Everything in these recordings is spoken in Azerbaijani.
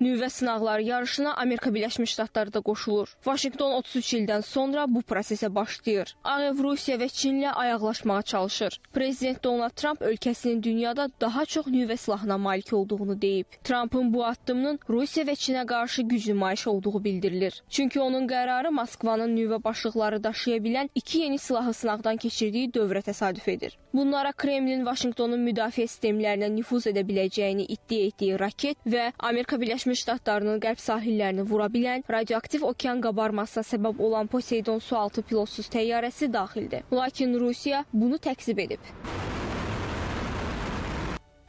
Nüvə sınaqları yarışına Amerika Birləşmiş Ştatları da qoşulur. Vaşinqton 33 ildən sonra bu prosesə başlayır. Ağ Ev Rusiya və Çinlə ayaqlaşmağa çalışır. Prezident Donald Tramp ölkəsinin dünyada daha çox nüvə silahına malik olduğunu deyib. Trampın bu addımının Rusiya və Çinə qarşı güc nümayişi olduğu bildirilir. Çünki onun qərarı Moskvanın nüvə başlıqları daşıya bilən iki yeni silahı sınaqdan keçirdiyi dövrə təsadüf edir. Bunlara Kremlin Vaşinqtonun müdafiə sistemlərinə nüfuz edə biləcəyini iddia etdiyi raket və Amerika Birləşmiş Ştatlarının qərb sahillərini vura bilən radioaktiv okean qabarmasına səbəb olan Poseidon sualtı pilotsuz təyyarəsi daxildir. Lakin Rusiya bunu təkzib edib.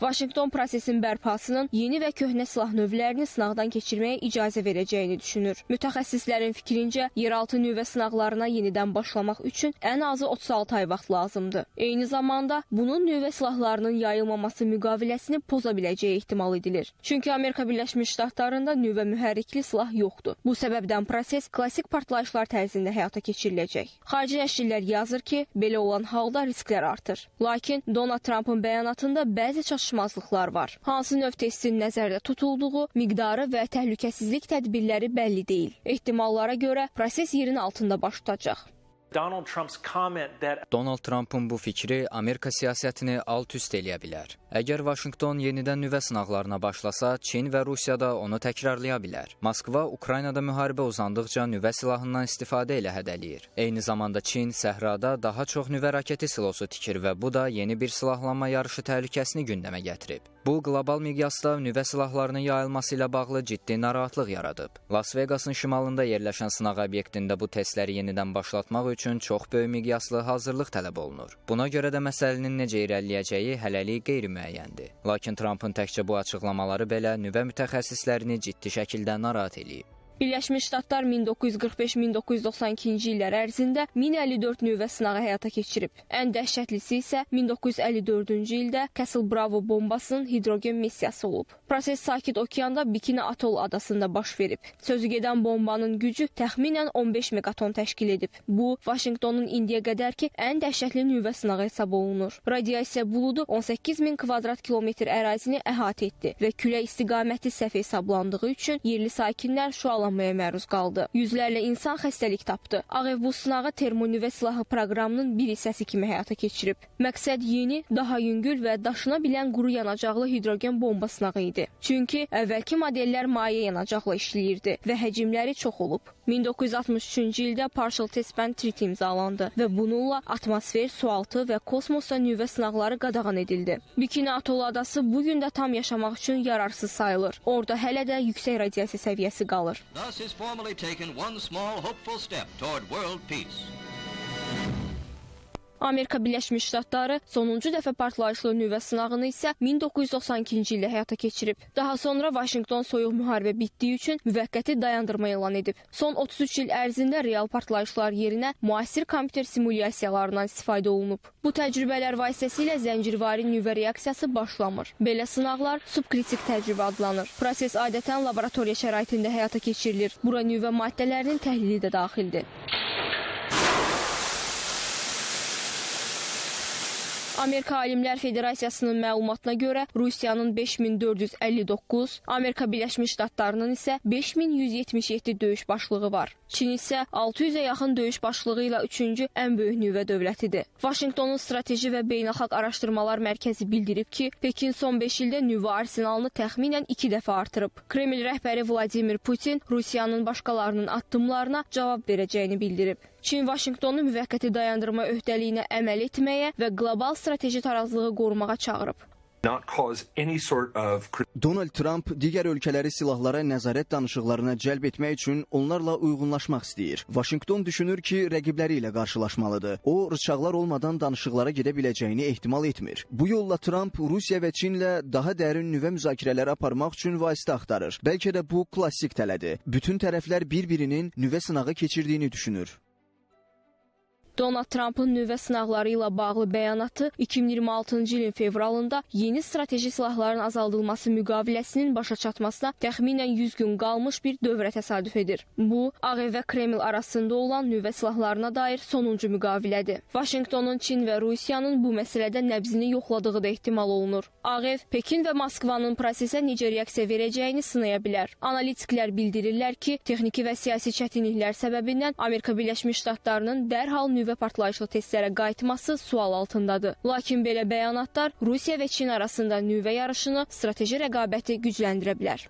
Vaşinqton prosesin bərpasının yeni və köhnə silah növlərini sınaqdan keçirməyə icazə verəcəyini düşünür. Mütəxəssislərin fikrincə, yeraltı nüvə sınaqlarına yenidən başlamaq üçün ən azı 36 ay vaxt lazımdır. Eyni zamanda bunun nüvə silahlarının yayılmaması müqaviləsini poza biləcəyi ehtimal edilir. Çünki Amerika Birləşmiş Ştatlarında nüvə mühərrikli silah yoxdur. Bu səbəbdən proses klassik partlayışlar tərzində həyata keçiriləcək. Xarici nəşrlər yazır ki, belə olan halda risklər artır. Lakin Donald Trampın bəyanatında bəzi çatışmazlıqlar var. Hansı növ testin nəzərdə tutulduğu, miqdarı və təhlükəsizlik tədbirləri bəlli deyil. Ehtimallara görə proses yerin altında baş tutacaq. Donald Trumpın bu fikri Amerika siyasətini alt-üst eləyə bilər. Əgər Vaşinqton yenidən nüvə sınaqlarına başlasa, Çin və Rusiya da onu təkrarlaya bilər. Moskva Ukraynada müharibə uzandıqca nüvə silahından istifadə ilə hədələyir. Eyni zamanda Çin səhrada daha çox nüvə raketi silosu tikir və bu da yeni bir silahlanma yarışı təhlükəsini gündəmə gətirib. Bu, qlobal miqyasda nüvə silahlarının yayılması ilə bağlı ciddi narahatlıq yaradıb. Las Vegasın şimalında yerləşən sınaq obyektində bu testləri yenidən başlatmaq üçün çox böyük miqyaslı hazırlıq tələb olunur. Buna görə də məsələnin necə irəliləyəcəyi hələlik qeyri-müəyyəndir. Lakin Trumpın təkcə bu açıqlamaları belə nüvə mütəxəssislərini ciddi şəkildə narahat eləyib. Birləşmiş Ştatlar 1945-1992-ci illər ərzində 1054 nüvə sınağı həyata keçirib. Ən dəhşətlisi isə 1954-cü ildə Castle Bravo bombasının hidrogen missiyası olub. Proses Sakit Okeanda Bikini Atol adasında baş verib. Sözü gedən bombanın gücü təxminən 15 meqaton təşkil edib. Bu, Vaşinqtonun indiyə qədər ki ən dəhşətli nüvə sınağı hesab olunur. Radiasiya buludu 18.000 kvadrat kilometr ərazini əhatə etdi və külək istiqaməti səhv hesablandığı üçün yerli sakinlər şüalanmağa məruz qaldı. Yüzlərlə insan xəstəlik tapdı. Ağ Ev bu sınağı termonüvə silahı proqramının bir hissəsi kimi həyata keçirib. Məqsəd yeni, daha yüngül və daşına bilən quru yanacaqlı hidrogen bomba sınağı idi. Çünki əvvəlki modellər maye yanacaqla işləyirdi və həcmləri çox olub. 1963-cü ildə Partial Test Ban Treaty imzalandı və bununla atmosfer, sualtı və kosmosda nüvə sınaqları qadağan edildi. Bikini Atol adası bu gün də tam yaşamaq üçün yararsız sayılır. Orada hələ də yüksək radiasiya səviyyəsi qalır. Thus is formally taken one small hopeful step toward world peace. Amerika Birləşmiş Ştatları sonuncu dəfə partlayışlı nüvə sınağını isə 1992-ci ildə həyata keçirib. Daha sonra Vaşinqton soyuq müharibə bitdiyi üçün müvəqqəti dayandırma elan edib. Son 33 il ərzində real partlayışlar yerinə müasir kompüter simulyasiyalarından istifadə olunub. Bu təcrübələr vasitəsilə zəncirvari nüvə reaksiyası başlamır. Belə sınaqlar subkritik təcrübə adlanır. Proses adətən laboratoriya şəraitində həyata keçirilir. Bura nüvə maddələrinin təhlili də daxildir. Amerika Alimlər Federasiyasının məlumatına görə Rusiyanın 5459, Amerika Birləşmiş Ştatlarının isə 5177 döyüş başlığı var. Çin isə 600-ə yaxın döyüş başlığı ilə üçüncü ən böyük nüvə dövlətidir. Vaşinqtonun Strateji və Beynəlxalq Araşdırmalar Mərkəzi bildirib ki, Pekin son 5 ildə nüvə arsenalını təxminən 2 dəfə artırıb. Kreml rəhbəri Vladimir Putin Rusiyanın başqalarının addımlarına cavab verəcəyini bildirib. Çin Vaşinqtonu müvəqqəti dayandırma öhdəliyinə əməl etməyə və qlobal strateji tarazlığı qorumağa çağırıb. Donald Trump digər ölkələri silahlara nəzarət danışıqlarına cəlb etmək üçün onlarla uyğunlaşmaq istəyir. Vaşinqton düşünür ki, rəqibləri ilə qarşılaşmalıdır. O, rıçaqlar olmadan danışıqlara gedə biləcəyini ehtimal etmir. Bu yolla Trump Rusiya və Çinlə daha dərin nüvə müzakirələri aparmaq üçün vasitə axtarır. Bəlkə də bu klassik tələdir. Bütün tərəflər bir-birinin nüvə sınağı keçirdiyini düşünür. Donald Trumpın nüvə sınaqları ilə bağlı bəyanatı 2026-cı ilin fevralında yeni strateji silahların azaldılması müqaviləsinin başa çatmasına təxminən 100 gün qalmış bir dövrə təsadüf edir. Bu, Ağ Ev və Kreml arasında olan nüvə silahlarına dair sonuncu müqavilədir. Vaşinqtonun Çin və Rusiyanın bu məsələdə nəbzini yoxladığı da ehtimal olunur. Ağ Ev, Pekin və Moskvanın prosesə necə reaksiya verəcəyini sınaya bilər. Analitiklər bildirirlər ki, texniki və siyasi çətinliklər səbəbindən Amerika Birləşmiş Ştatlarının dərhal nüvə partlayışlı testlərə qayıtması sual altındadır. Lakin belə bəyanatlar Rusiya və Çin arasında nüvə yarışını, strateji rəqabəti gücləndirə bilər.